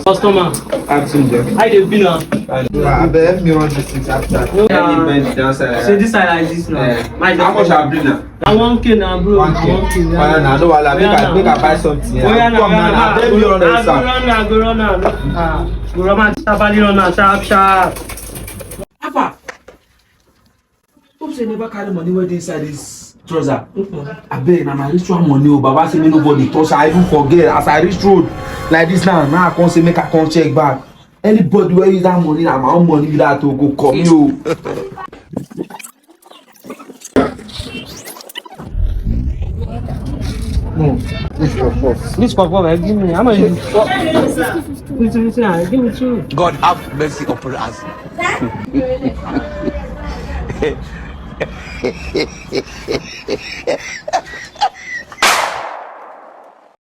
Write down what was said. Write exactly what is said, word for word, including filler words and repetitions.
Customer, how you dey be now? Abeg, help me run this thing after. No, na. Say this side like this now. My How much I bring now? Na one K na, bro. One K. Oya na, no wahala. Make I, make I buy something. Oya na, come na, na. Abeg, help me run this. I go run na, I go run na. Ah, go run na, sharply run na, sharp, sharp. Hope say never carry money wey dey inside this trouser. Abeg, na my ritual money o. Baba say make nobody touch am. I even forget. As I reach road like this now, now I come say make I come check back. Anybody wey use that money, na my own money be that o. Go come you. This for four, eh, give me. How much is it? This, this, this, ah, give me two. God have mercy upon us.